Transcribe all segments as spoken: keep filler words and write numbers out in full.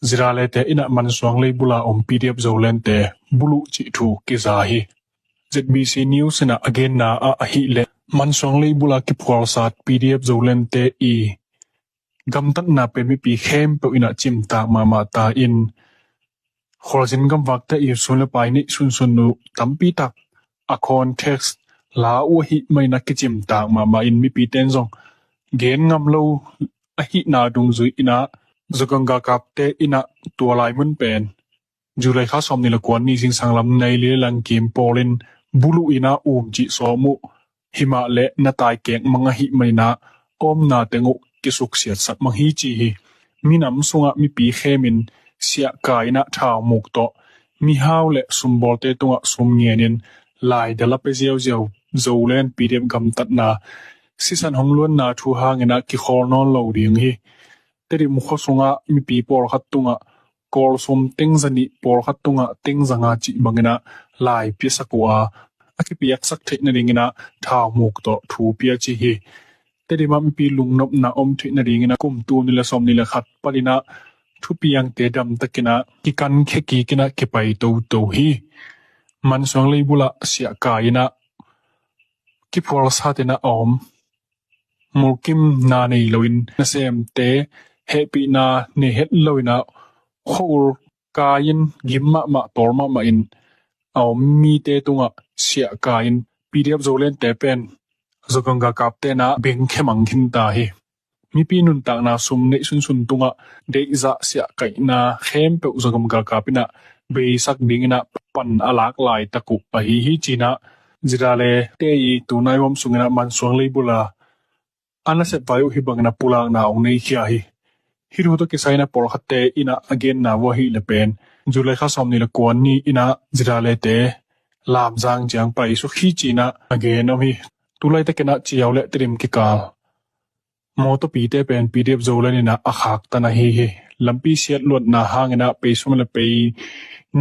Zirale te in ah Mansuang leibula om P D F Zoland te buluh cih thu kiza hi. Z B C News in ah a genna ah ahih leh Mansuang leibula kiphualsat P D F Zoland te i gamtatna pen mipi khempeuh in ah cimtak mahmah ta in, khualzin gamvakte i sum le pai neih sunsun uh tampi tak a context la uh ahih manin ah kicimtak mahmah in mipi ten zong gen ngam lo ahihna dungzui in ah Zogam galkapte in ah tua lai mun pen July kha sawmnih le kua ni zingsang lam nai li le langkim pawlin buluh in ah um cih sawm uh. Himah le na taikek mang ahih manin ah omna teng uh kisuksiatsak mang hi ci hi. Minam sungah mipi khemin siahka in ah thaumuk tawh mihau le sumbawlte tungah sum ngenin laidal a pia ziauziau Zoland P D F gamtatna sisan hong luanna thu hangin ah kikhawl nawn lo ding hi. Tedim khua sungah mipi pawlkhat tungah Kawl sum teng za nih, pawlkhat tungah teng za nga cih bangin ah lai piasak uh a, a kipiaksak theih nadingin ah thaumuk tawh thu pia ci hi. Tedim ah mipi lungnopna om theih nadingin ah kum tul nih le sawmnih le khat panin ah thupiangte damtakin ah kikankhia kik in ah kipai toto hi. Mansuang leibula siahka in ah kiphualsat in ah a om mulkimna nei loin nasemte hehpihna nei het loin ah khua-ul kai-in gim mahmah tawl mahmah in a om mite tungah siahka in P D F Zoland te pen Zogam galkapte in ah bengkhia mang khin ta hi. Mipi nuntakna sum neih sunsun tungah deihzah siahkaihna khempeuh Zogam galkap in ah beisak dingin ah pan a lak laitak uh ahi hi ci-in ah Zirale te i tunai huam sungin ah Mansuang leibula a nasep vai uh hih bangin ah pulakna hong neikhia hi. Hih thu tawh kisai in ah pawlkhatte in ah a genna uh ahih leh pen July kha sawmnih le kua ni in ah Zirale te Lamzang ciang paisuk hi ci-in ah a gen om hi. Tulaitakin ah Ciau le Tedim kikal mawtawpite pen P D F Zoland in ah a khaktan ahi hi. Lampi siat luatna hangin ah pei sawm le pei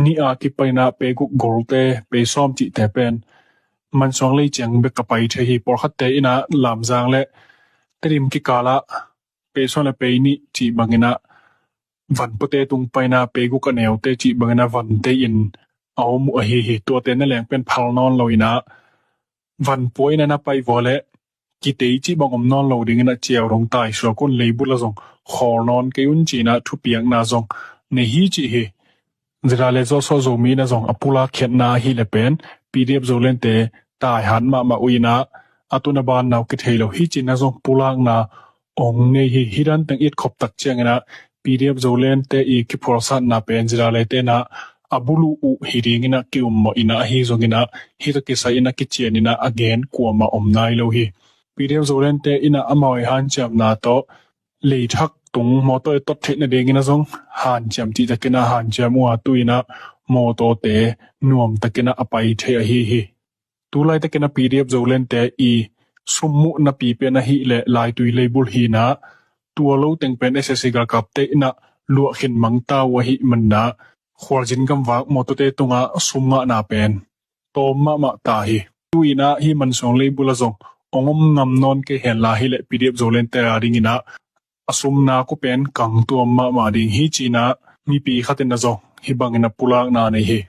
nih a kipan in ah pei guk golte, pei sawm cihte pen Mansuang lei ciang bek a pai thei hi. Pawlkhatte in ah Lamzang le Tedim kikal ah pei sawm le pei nih cih bangin ah vanpuate tung pan in ah pei guk a neute cih bangin ah van tei-in a om uh ahi hi. Tuate nangawn pen phal nawn lo in ah vanpua in ah na pai vua leh kitei cih bang om nawn lo dingin ah Ciau dong taisuak un, leibul ah zong khawl nawn kei un ci-in ah thupiakna zong nei hi ci hi. Zirale Zosuah Zomi in ah zong a pulak khiatna ahih leh pen P D F Zoland te taihat mahmah uh in ah a tun a ban nau kithei lo hi ci-in ah zong pulakna hong nei hi. Hih dan teng it khop tak ciangin ah P D F Zoland te i kiphualsatna pen Zirale te in ah a buluh uh hi dingin ah ki-ummawh in ah ahi zongin ah hih tawh kisai in ah kician in ah a gen kuamah om nai lo hi. P D F Zoland te in ah amau i hanciamna tawh leithak tung mawtaw i tot theih nadingin ah zong hanciam cihtakin ah hanciam uh a, tu-in ah mawtawte nuamtakin ah a pai thei ahi hi. Tulaitakin ah P D F Zoland te i sum muhna pipen ahih leh Laitui leibul hi-in ah tua lo teng pen S A C galkapte in ah luah khin mang ta uh ahih manin ah khualzin gamvak mawtawte tungah sum ngahna pen tawm mahmah ta hi. Tu-in ah hih Mansuang leibul ah zong hong om ngam nawn kei hen la hileh P D F Zoland te a dingin ah a sumna kupen kang tuam mahmah ding hi ci-in ah mipi khat in ah zong hih bangin ah pulakna nei hi.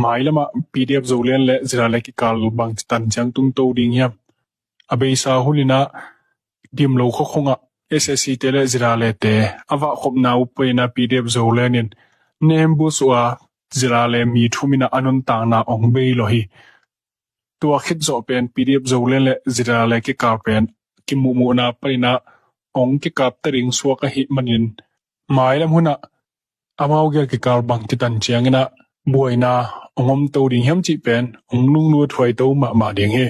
Mailam ah P D F Zoland le Zirale kikal bangci tanciang tungto ding hiam? A beisa hun in ah Dimlo khua khungah S A C te le Zirale te a vahkhopna uh pen ah P D F Zoland in na ambush uh a, Zirale mi thum in ah a nuntakna hong bei lawh hi. Tua khit zawh pen P D F Zoland le Zirale kikal pen kimuhmuhna panin ah hong kikapta ding suak ahih manin mailam hun ah amau gel kikal bangci tanciangin ah buaina hong omto ding hiam cih pen hong lunglut huaito mahmah ding hi.